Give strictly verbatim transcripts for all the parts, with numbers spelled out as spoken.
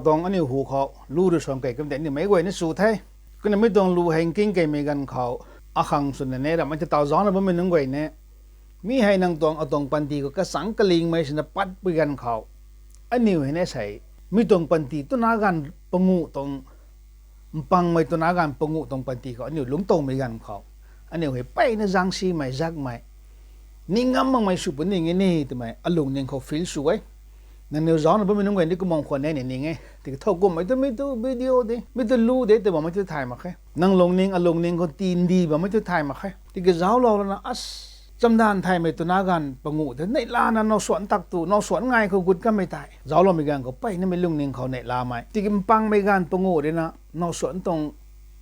tuang aniu hu khou lu rui suang kei kam tei aniu meic guayna sw the. Kumna mi tuang lu hei nking keimei ganv khou akhang swna ne ramhmei ta taw zaucna bammei nunc guay ne, mi hei nang tuang atuang panty khou kachangc kalingmei swna patpui ganv khou, aniu hei ne sei mi tuang panty twna ganv panguh tuang, mpangmei twna ganv panguh tuang panty khou aniu lungctowmei ganv khou, aniu hei mpeyna zaengsimei zakmei, ning ngam makmei sw puni ning e ni twmei alungning khou feel sw e. Nangniw zaucna bammei nunc guay ni kumna khwan e ni ning e. Tiki thow kumhmei tu mi tu video de, mi tu lu de tw bammei tu thay mak khe. Nang lungning alungning khou tindi bammei tu thay mak khe. Tiki zauclou lana as chamdanv thaymei twna ganv panguh tei neihlana now suan tak tu, now suan ngai khou gut kamei tei zaucloumei ganv khou mpeyna mei lungning khou neihlamei tiki mpangmei ganv panguh ruina now suan tuang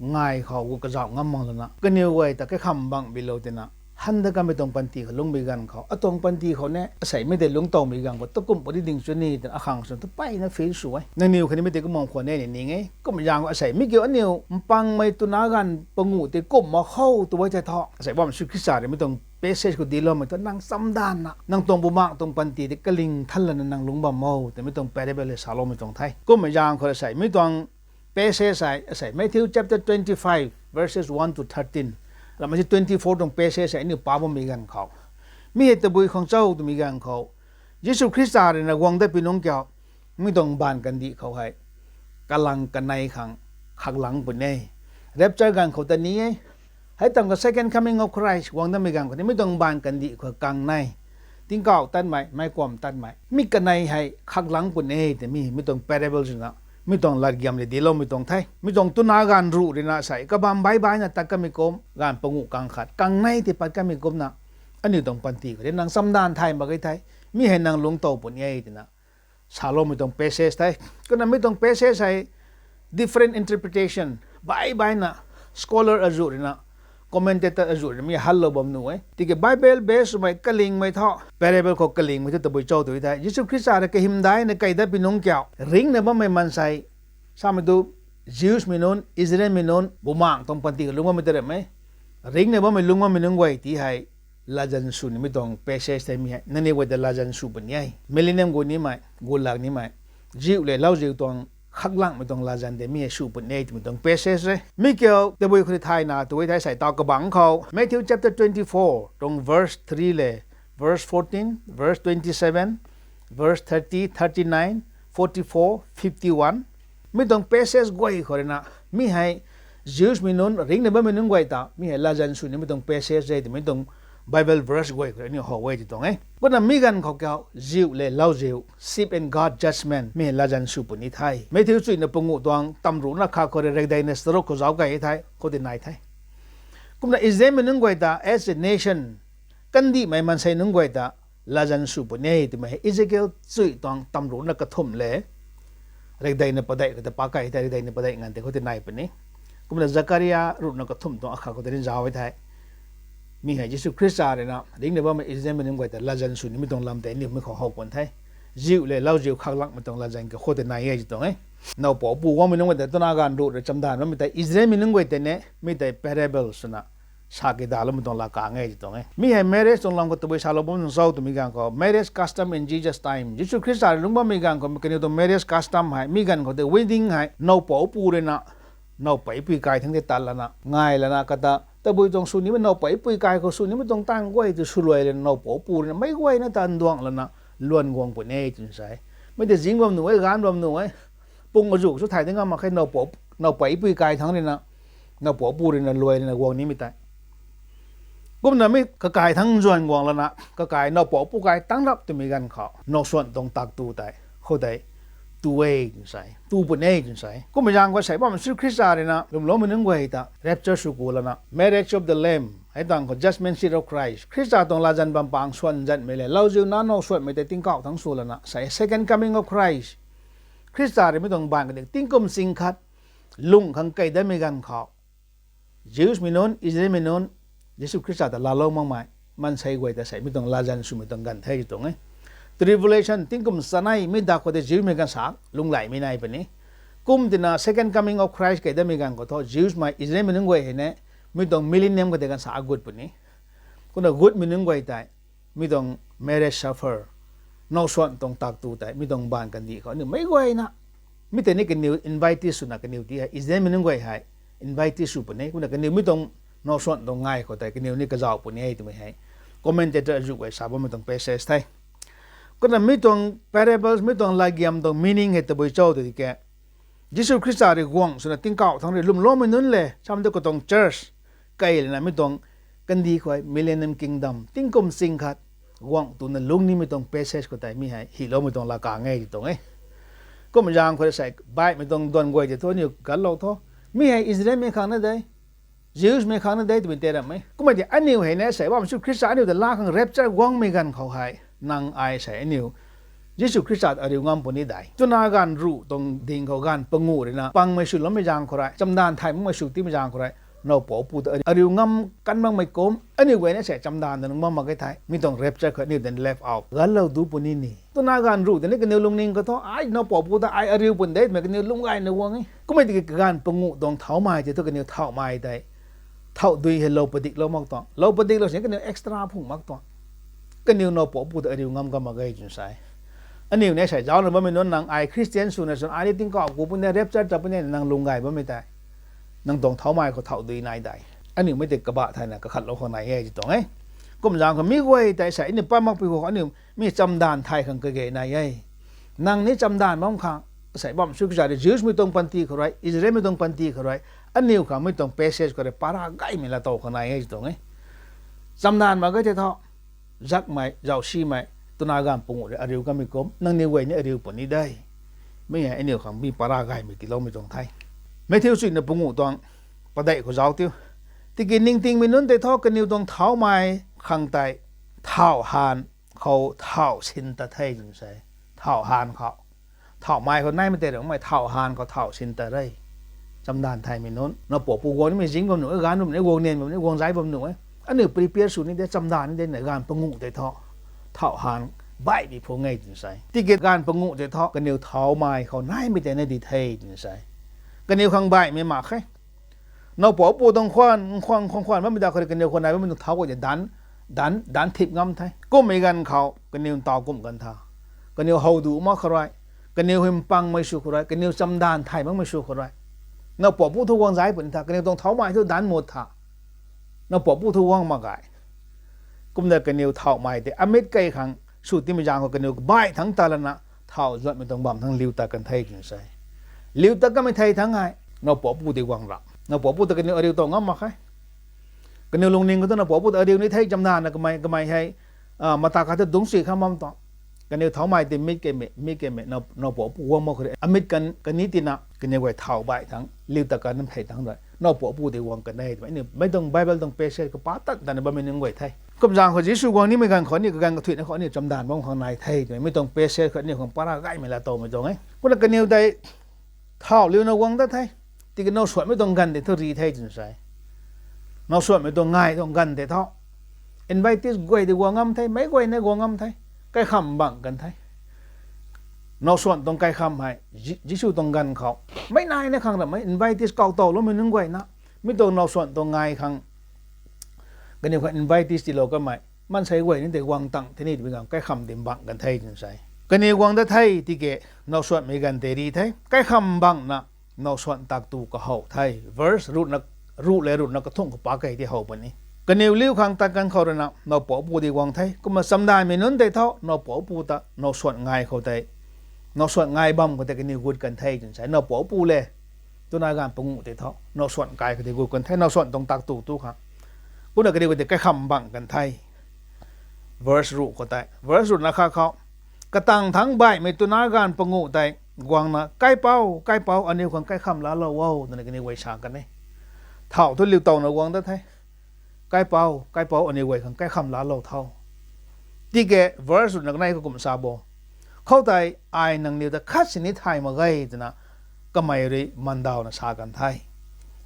ngai khou gu kazauh ngam mak lana kaniw guay ta kaikham bang bilou tina handa kamei tuang panty khou lungmei ganv khou, atuang panty khou ne asei mi tei lungctowmei ganv khou takumh puni ding chu ni twna akhang swna mpeyna feel sw e. Nangniw khatni mi tei kumna khwan e ni ning e. Kumna zaeng khou asei mi kiu aniu mpangmei twna ganv panguh tei kumh mak khou tu e thei thu, asei bam Jisu Khrista rui mi tuang passage khou diloumei thu nang chamdanvna nang tuang bumaengh tuang panty tei kaling than lana nang lungc bam o twmei tuang parable hei saloumei tuang the. Kumna zaeng khou asei mi tuang passage hei asei Matthew chapter twenty-five verses one to thirteen, ramhmei si twenty-four tuang passage hei aniu pa bammei ganv khou, mi hei tabui khang cho twmei ganv khou, Jisu Khrista ruina guang dat pi nungc kiu, mi tuang mbaanv kandih khou hei kalang kanei khang khaklang puni e. Rapture ganv khou ta ni e. Hei tang khou second coming of Christ guang datmei ganv khou ni mi tuang mbaanv kandih khou kang nei, tingkauh tatmei, meic kuam tatmei, mi kanei hei khaklang puni e twmei mi tuang parable swna mi tuang latgiam rui diloumei tuang the. Mi tuang twna ganv ruh ruina sei kabam baih baihna tat kamei kum, ganv panguh kang khat kang nei tei pat kamei kumna aniu tuang panty khou tei nang chamdanv thay mak ge the, mi hei nang lungctow puni e twna saloumei tuang passage the. Kumna mi tuang passage hei different interpretation, baih baihna scholar azuh ruina, commentator azuh ruina mi hallou bam nuh e. Tiki Bible base swmei kalingmei thu parable khou kalingmei thu tabui cho tu the. Jisu Khrista rui kahymdaihna kei dat pi nungc kiu ringcna bammei maansei, samei tu Jews mei nunc, Israel mei nunc, bumaengh tuang panty khou lungc bammei ta ramh e. Ringcna bammei lungc bammei nunc guay ti hei latzan sw nimei tuang passage tei mi hei nangniw guay ta latzan sw puni e. Millennium gu nimei, gu lak nimei, ziu le lauziu tuang khaklangmei tuang latzan tei mi hei sw puni e twmei tuang passage e. Mi kiu tabui khou rui thayna tu e thei sei taw kabangc khou Matthew chapter twenty-four tuang verse three le verse fourteen, verse twenty-seven, verse thirty, thirty-nine, forty-four, fifty-one, mi tuang passage guay khou ruina mi hei Jews mei nunc, ringcna bammei nunc guay ta mi hei latzan sw nimei tuang passage e twmei tuang Bible verse guay khou rui aniu how e ti tuang e. Kumna mi ganv khou kiu ziu le lauziu, sheep and goat judgment, mi hei latzan sw puni the. Matthew chuina panguh tuang tamruhna khat khou rui rekdeina charuk khou zauc kei the, khou tei nai the. Kumna Israel mei nunc guay ta as a nation, kandihmei maansei nunc guay ta latzan sw puni e twmei hei Ezekiel chuy tuang tamruhna kathumh le rekdeina padeih khou ta pa kei the, rekdeina padeih nganv tei khou tei nai puni. Kumna Zakaria ruhna kathumh tuang akhat khou tei ni zauc e the. Mi hei Jisu Khrista ruina ringcna bammei Israel mei nunc guay ta latzan sw nimei tuang lam tei aniu mi khou how pun the. Ziu le lauziu khaklangmei tuang latzan ka khou tei nai e ti tuang e. Nowpoupu guangmei nunc guay ta twna ganv ruh rui chamdanv bammei tei Israel mei nunc guay tei ne mi tei parable swna sa kidaloumei tuang laa kang e ti tuang e. Mi hei marriage tuang lam khou tabui salou bam nung cho twmei ganv khou marriage custom in Jesus time, Jisu Khrista rui lungc bammei ganv khou kaniw tuang marriage custom hei mi ganv khou tei wedding hei nowpoupu ruina nowpeipui kai thangc tei tat lana ngai lana kata tabui tuang sw nimei nowpeipui kai khou sw nimei tuang taanv guay tu swluai lana nowpoupu ruina meic guayna ta nduang lana luan guang puni e twna sa e. Mi tei zing bam nuh e, ganv bam nuh e. Pung azuh sw thay di ngam mak khe, nowpou, nowpeipui kai thangc ruina, nowpoupu ruina luai ruina guang nimei tei. Kumna mi kakai thangc nzuan guang lana kakai nowpoupu kai tangc rap twmei ganv khou now suan tuang tak tu tei khou tei tu e twna sa e, tu puni e twna sa e. Kumna zaeng khou sei bam Jisu Khrista ruina lwmloumei nunc guay ta rapture sw ku lana marriage of the Lamb hei tang khou judgment seat of Christ, Khrista tuang latzan bam pang suan zanmei le lauziu na now suanmei tei tingkauh thangc sw lana sei second coming of Christ, Khrista rui mi tuang mbaanv kandih tingkum ching khat lungh khang kei datmei ganv khou Jews mei nunc, Israel mei nunc, Jisu Khrista ta laalou makmei maansei guay ta sei mi tuang latzan swmei tuang ganv the ti tuang e. Tribulation tingkum chanei mi dak khou tei Jews mei ganv sa lunghlaimei nai puni. Kum tina second coming of Christ kei datmei ganv khou thu Jews mei, Israel mei nunc guay hei ne mi tuang millennium khou tei ganv sa gut puni. Kumna gutmei nunc guay tei mi tuang marriage supper, now suan tuang tak tu tei mi tuang mbaanv kandih khou aniu meic guayna Mi tei ni kaniw invitee swna kaniw ti hei Israelmei nunc guay hei invitee sw puni, kumna kaniw mi tuang nowsuan tuang ngai khou tei kaniw ni kazauh puni e twmei hei commentator azuh guay sa bammei tuang passage the. Kumna mi tuang parables, mi tuang latgiam tuang meaning hei tabui cho tiki, Jisu Khrista rui guangc swna tingkauh thangc rui lwmloumei nunc le, samei tu katuang church, kai lana mi tuang kandih khou hei Millennium Kingdom, tingkum sing khat, guangc tuna lungc nimei tuang passage khou tei mi hei hyloumei tuang laa kang e ti tuang e. Kum zaeng khou sei baihmei tuang duan guay tei thu aniw ganclou tho. Mi hei Israelmei khang na de, Jewsmei khang na de twmei tei ram e. Kummei tei aniw hei na sei bam Jisu Khrista aniw ta laa khang rapture guangmei ganv khou hei nang ai sei aniw Jisu Khrista ta ariu ngam puni de. Twna ganv ruh tuang ding khou ganv panguh rui na pangmei swloumei zaeng khou rui, chamdanv thay makmei sw tiimei zaeng khou rui, nowpoupu ta ariu ngam kan makmei kum aniu guay na sei chamdanv ta nung bam mak ge the. Mi tuang rapture khou aniu ta left out ganclou du puni ni. Twna ganv ruh tei ni kaniw lungning khou thu ai nowpoupu ta ai ariu pun de twmei kaniw lungc gayna guang e. Kummei tiki ganv panguh tuang thauhmei tei thu kaniw thauhmei tei thauh dui hei lou padiklou mak tuang, lou padiklou sini kaniw extra phung mak tuang. Kaniw nowpoupu ta ariu ngam kan mak ge twna sa e. Aniu ni sei zaucna bammei nunc nang ai Christian swna swn ai ni tingkauh ku puni, rapture ta puni nang lung gay bammei tei nang tuang thauhmei khou thauh dui nai de. Aniu mei tei kabah thayna kakhatlou khang nai e ti tuang e. Kum zaeng khou mi guay tei sei aniu pat makpui khou aniu mi chamdanv thay khang kage nai e. Nang ni chamdanv bam khang, sei bam Jisu Khrista rui Jewsmei tuang panty khou rui, Israelmei tuang panty khou rui, aniu khang mi tuang passage khou rui para gaymei laatow khang nai e ti tuang e. Chamdanv mak ge tei thu, zakmei, zaucsimei, twna ganv panguh rui ariu kanmei kum nangniw guay ni ariu puni de. Mi hei aniu khang mi para gaymei tiiloumei tuang the. Matthew chuina panguh tuang padeih khou zauc tiu. Tiki ningtingmei nunc tei thu kaniw tuang thauhmei khang tei thauh han khou thauh sin ta the twna sa e. Thauh han khou, thauhmei khou naimei tei ramei thauh han khou thauh sin ta re. Chamdanv thaymei nunc, nowpoupu guang nimei zing bam nuh e, ganv bam nuh e, guang nian bam nuh e, guang zai bam nuh e. Aniu prepare sw ni de, chamdanv ni de na ganv panguh tei thu thauh han baihmei phu nge twna sa e. Tiki ganv panguh tei thu kaniw thauhmei khou naimei tei na di the twna sa e. Kaniw khang baihmei mak khe. Nowpoupu tuang khwan, khwan, khwan, khwan bammei da khou rui kaniw khou nai bammei tuang thau guay tei danc, danc, danc thip ngam the. Kummei ganv khou kaniw ntaw kumh kan tha. Kaniw how du mak khou rui, kaniw hym pangmei sw khou rui, kaniw chamdanv thay makmei sw khou rui, nowpoupu thu guang zai puni tha, kaniw tuang thauhmei thu danc mut tha. Nowpoupu thu guang mak ge. Kumna kaniw thauhmei tei amit key khang sw tiimei zaeng khou kaniw baih thangc ta lana thauh zuanmei tuang bam thangc liu tat kan the twna sa e. Liu tat kanmei thei thangc hei nowpoupu tei guang ra. Nowpoupu ta kaniw ariu tow ngam mak khe. Kaniw lungning khou tu nowpoupu ta ariu ni the, chamdanv na kamei, kamei hei, mata khat ta dungc si kham bam tuang. Kaniw thauhmei tei mit key mei, mit key mei, nowpoupu guang mak khou rui amit kan, kani tina kaniw guay thauh baih thangc liu tat kan thei thangc rui nowpoupu tei guang kan e twmei aniu mei tuang Bible tuang passage khou pa tat tana bammei nunc guay the. Kum zaeng khou Jisu guang nimei ganv khou aniu kaganv kathuina khou aniu chamdanv bam khang nai the twmei mi tuang passage khou aniu khang para gaymei laatowmei tuang e. Kumna kaniw tei thauh liuna guang dat the. Tiki nowsuanmei tuang ganv tei thu ri the twna sa e. Nowsuanmei tuang ngai tuang ganv tei thu invitees guay tei guang ngam the, meic guay na guang ngam the. Kaikham bang kan the. Nowsuan tuang kaikham hei, Ji-, Jisu tuang ganv khou meic naina khang ramei invitees kau towloumei nunc guayna, mi tuang nowsuan tuang ngai khang kaniw khang invitees tiilou kanmei maansei guay ni tei guang tang the ni twmei ganv kaikham tei bang kan the twna sa e. Kaniw guang dat the tiki nowsuanmei ganv tei ri the. Kaikham bangna nowsuan tak tu kahow the. Verse ruhna, ruh le ruhna kathumh khou pa key tei how puni. Kaniw liu khang tat kan khou ruina nowpoupu tei guang the. Kumna chamdanvmei nunc tei thu nowpoupu ta nowsuan ngai khou tei, nowsuan ngai bam khou tei kaniw gut kan the twna sa e. Nowpoupu le twna ganv panguh tei thu nowsuan kai khou tei gut kan the, nowsuan tuang tak tu tu khang. Kumna kaniw khou tei kaikham bang kan the. Verse ruh khou tei, verse ruhna khat khou, katang thangc baihmei twna ganv panguh tei guangna, Kaipouc, Kaipouc, aniw khang kaikham laalou o, twna kaniw guay sa kan e. Thauh thu liu towna guang dat the. Kaipouc, Kaipouc, aniw guay khang kaikham laalou tho. Tiki verse ruhna kanei khou kum sa bo, khoutei ai nangniw ta khat sini thay mak ge twna kamei rui mandawna sa kan the.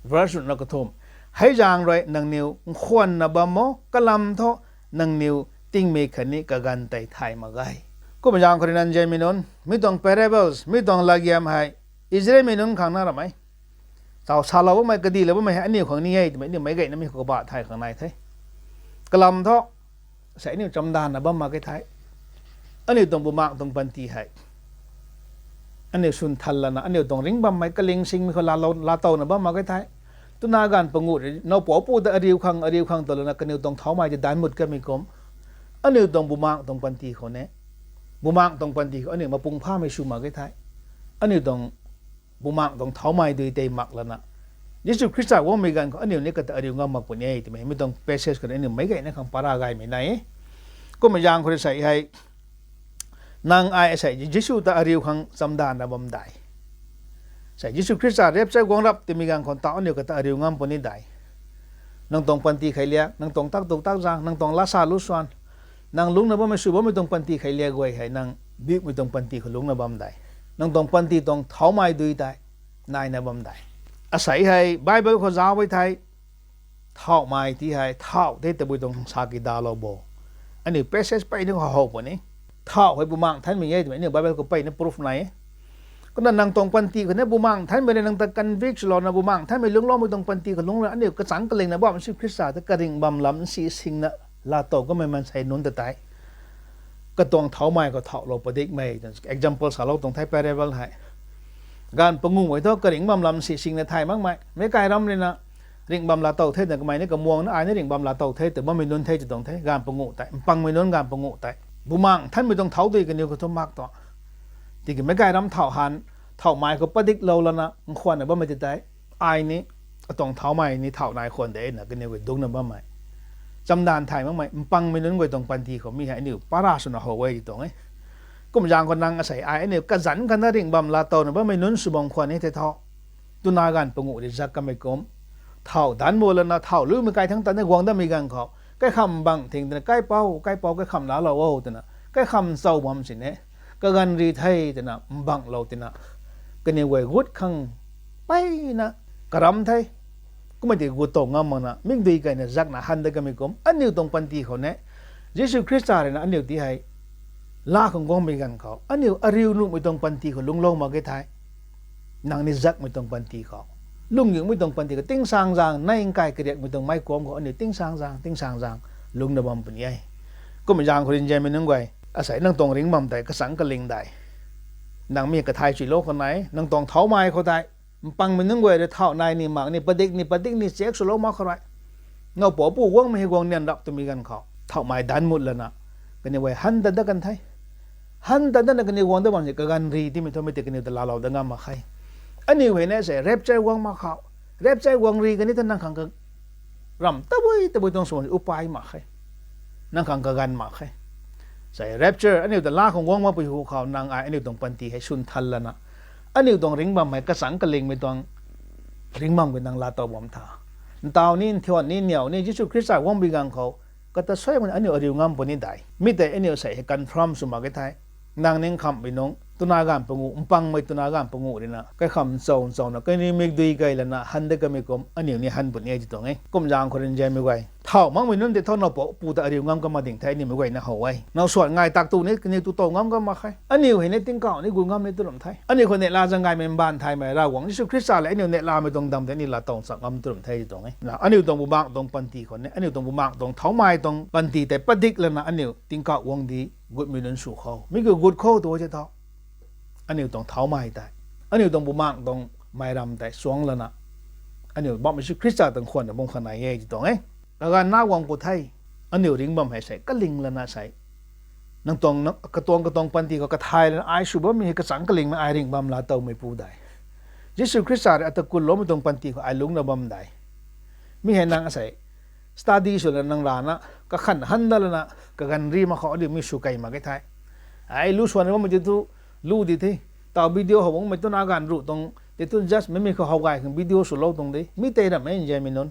Verse ruhna kathumh, hei zaeng rui nangniw nkhwanna bam o, kalam thu nangniw tingmei khatni kaganv tei thay mak ge. Kumna zaeng khou rui nzianmei nunc, mi tuang parables, mi tuang latgiam hei Israelmei nunc khang na ramei, taw salou bammei, kadihlou bammei hei aniu khang ni e twmei aniu meic guaynamei khou kabah thay khang nai the. Kalam thu, sei aniu chamdanvna bam mak ge the. Aniu tuang bumaengc tuang panty hei Aniu swn than lana aniu tuang ringc bammei kaling singmei khou laalou, laatowna bam mak ge the. Twna ganv panguh rui nowpoupu ta ariu khang, ariu khang tow lana kaniw tuang thaumei tei danc mut kamei kum, aniu tuang bumaengc tuang panty khou ne, bumaengc tuang panty khou aniu mapung phamei sw mak ge the. Aniu tuang bumaengc tuang thaumei dui tei mak lana Jisu Khrista guangmei ganv khou aniu ni kata ariu ngam mak puni e twmei mi tuang passage khou aniu meic gayna khang para gaymei nai e. Kummei zaeng khou rui sei hei, nang ai asei Jisu ta ariu khang chamdanna bam dai. Sei Jisu Khrista rapture guang rap twmei ganv khou ta aniu kata ariu ngam puni dai. Nang tuang panty kheiliak, nang tuang tak tuk tak zaeng, nang tuang lasa lu swan, nang lungcna bammei sw bammei tuang panty kheiliak guay hei nang biumei tuang panty khou lungcna bam dai. Nang tuang panty tuang thaumei dui tei naina bam dai. Asei hei Bible khou zauc e thei, thaumei ti hei thau the tabui tuang sa ki dalou bo. Aniu passage peyna khou how puni. Thau hei bumaengc nthanmei e twmei aniu Bible khou peyna proof nai e. Kumna nang tuang panty khou ne bumaengc nthanmei le nang ta convict swlouna bumaengc nthanmei lungcloumei tuang panty khou lungc rui aniu kachangc kalingna bam Jisu Khrista ta karingh bam lam nsi singna laatow kamei maansei nunc ta tei katuang thaumei khou thaulou padikmei twna example salou tuang the parable hei. Ganv panguh e thu karingh bam lam nsi singna thay makmei, meic kai ram rui na ringh bam laatow the twna kamei ni kamuangna ai ni ringh bam laatow the tw bammei nunc the tw tuang the, ganv panguh tei mpangmei nunc ganv panguh tei. Bumaengc nthanmei tuang thau dui kaniw khou thu mak tuang. Tiki meic kai ram thau han, thaumei khou padiklou lana nkhwanna bammei ti tei, ai ni atuang thaumei ni thau nai khwan de na kaniw guay dungcna bammei, chamdanv thay makmei mpangmei nunc guay tuang panty khou mi hei aniu para swna how e ti tuang e. Kum zaeng khou nang asei ai aniu kazanc khatna ringh bam laatowna bammei nunc sw bam khwan ni the tho. Twna ganv panguh rui zak kamei kum, thau danc bo lana thau lumei kai thangc ta ni guang datmei ganv khou kaikham bang thing twna kaipouc, kaipouc kaikham laalou o twna kaikham chau bam sini, kaganv ri the twna mbanglou tina kaniw guay gut khang peyna karam the. Kummei ti gut tow ngam makna mikdui keyna zakna han dat kamei kum aniu tuang panty khou ne Jisu Khrista rui na aniu ti hei laa khang guangmei ganv khou aniu ariu nuhmei tuang panty khou lungclou mak ge the. Nang ni zakmei tuang panty khou, lungcgiumei tuang panty khou tingsaengzaeng nei nkai kariakmei tuang meic kuam khou aniu tingsaengzaeng tingsaengzaeng lungcna bam puni e. Kummei zaeng khou rui nzianmei nunc guay, asei nang tuang ringc bam tei kachangc kaling dai. Nang mi kathay chuilou khou nai nang tuang thaumei khou tei mpangmei nunc guay rui thau nai ni mak ni padik ni padik ni check swlou mak khou rui nowpoupu guangmei hei guang nian rap twmei ganv khou thaumei danc mut lana kaniw guay han tat dat kan the. Han tat datna kaniw guang dat bam si kaganv ri timei thu mei ti kaniw ta laalou dat ngam mak khe. Aniu hei ne sei rapture guang mak khou, rapture guang ri kani ta nang khang ka ram tabui tabui tuang swan upai mak khe. Nang khang kaganv mak khe. Sei rapture aniu ta laa khang guang makpui hu khou nang ai aniu tuang panty hei swn than lana aniu tuang ringc bam hei kachangc kalingmei tuang ringc bam khou nang laatow bam tha. Ntaw ni, nthian ni, niw ni Jisu Khrista guangmei ganv khou kata suai mak aniu ariu ngam puni dai. Mi tei aniu sei hei confirm sw mak ge the. Nang ning khamhmei nunc twna ganv panguh, mpangmei twna ganv panguh rui na kaikham chau nchauna kaniw mikdui key lana han dat kamei kum aniu ni han puni e ti tuang e. Kum zaeng khou rui nzianmei guay, thau makmei nunc tei tho nowpoupu ta ariu ngam kamei ding the aniu mei guayna how e. Now swan ngai tak tu ni kaniw tu tow ngam kamei mak khe. Aniu hei ni tingkauh ni gu ngam ni tu ram the. Aniu khou neihla zaeng gaymei mbaanv thaymei Ravguangc Jisu Khrista le aniu neihlamei tuang dam tei aniu laatow chak ngam tu ram the ti tuang e. Na aniu tuang bumaengc tuang panty khou ne aniu tuang bumaengc tuang thaumei tuang panty tei padik lana aniu tingkauh guang di gutmei nunc sw khou, mi kiu gut khou tu the tho. Aniu tuang thaumei tei, aniu tuang bumaengc tuang mei ram tei suang lana aniu bam Jisu Khrista tuang khwan na bam kha nai e ti tuang e. Kaganv na guang pu the, aniu ringc bam hei sei kaling lana sei nang tuang, katuang katuang panty khou kathay lana ai sw bammei hei kachangc kalingmei ai ringh bam laatowmei pu dai. Jisu Khrista rui ata kunloumei tuang panty khou ai lungcna bam dai. Mi hei nang asei study sw lana nang rana kakhan han dat lana kaganv ri mak khou aniu mi sw key mak ge the. Ai lu swan bammei ti thu lu di the. Taw video how guangmei twna ganv ruh tuang ti thu just meimei khou how gay khang video swlou tuang de. Mi tei ram e nzianmei nunc.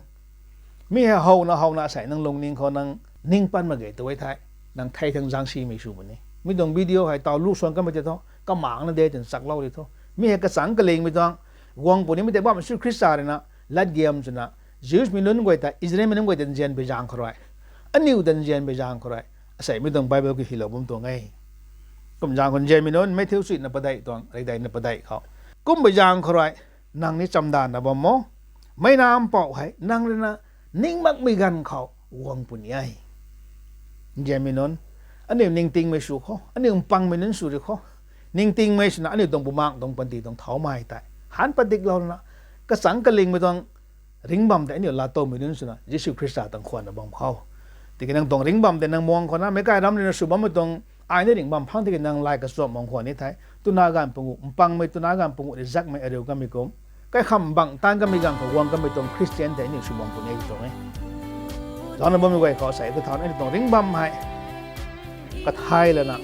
Mi hei howna howna asei nang lungning khou nang ning pan mak ge tu e the. Nang thei thang zaeng simei sw puni. Mi tuang video hei taw lu swan kamei ti thu kamangna de twna chaklou di thu. Mi hei kachangc kalingmei tuang guang puni mi tei bam Jisu Khrista rui na latgiam swna Jews mei nunc guay ta, Israel mei nunc guay ta nzianmei zaeng khou rui, aniu ta nzianmei zaeng khou rui asei mi tuang Bible khou hylou bam tuang e. Kum zaeng khou nzianmei nunc Matthew suina padeih tuang, redeina padeih khou, kumbei zaeng khou rui nang ni chamdanna bam o. Meic Nac Mpouh hei nang rui na ning makmei ganv khou guang puni e. Nzianmei nunc, aniu ningtingmei sw khou, aniu mpangmei nunc sw ri khou, ningtingmei swna aniu tuang bumaengh tuang panty tuang thaumei tei han padik lou lana, kachangc kalingmei tuang ringc bam tei aniu laatowmei nunc swna Jisu Khrista tuang khwanna bam khou, tiki nang tuang ringc bam tei nang muang khou na meic kai ram ruina sw bammei tuang ai ni ringc bam phang tiki nang lay kachuam muang khwan ni the. Twna ganv pungu mpangmei, twna ganv pungu rizakmei ariu kamei kum, kaikham bang taanv kamei ganv khou guang kamei tuang Christian tei aniu sw bam puni tuang e. Zaucna bammei guay khou sei kathau aniu tuang ringc bam hei kathai lana,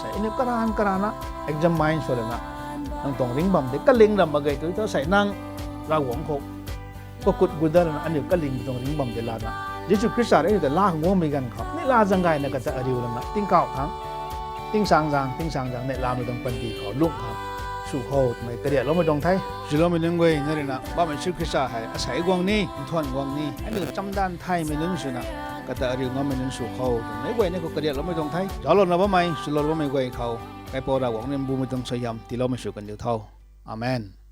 sei aniu karan karana examine sw lana, nang tuang ringc bam tei kaling ram mak ge tu thu sei nang Ravguangc khou kakut guda lana aniu kaling tuang ringc bam tei lana, Jisu Khrista rui aniu ta laa guangmei ganv khou neihla zaeng gayna kata ariu lana tingkauh khang, tingsaengzaeng tingsaengzaeng neihlamei tuang panty khou lungh khang sw kho twmei kariakloumei tuang the. Swloumei nunc guay na ruina Bammei Jisu Khrista hei asei guang ni nthuan guang ni aniu chamdanv thaymei nunc swna kata ariu ngammei nunc sw kho twmei guay ni khou kariakloumei tuang the. Zauclouna bammei swlou bammei guay khou Kaipouc Ravguangc rui mbumei tuang suaihiam tiiloumei sw kandiu tho. Amen.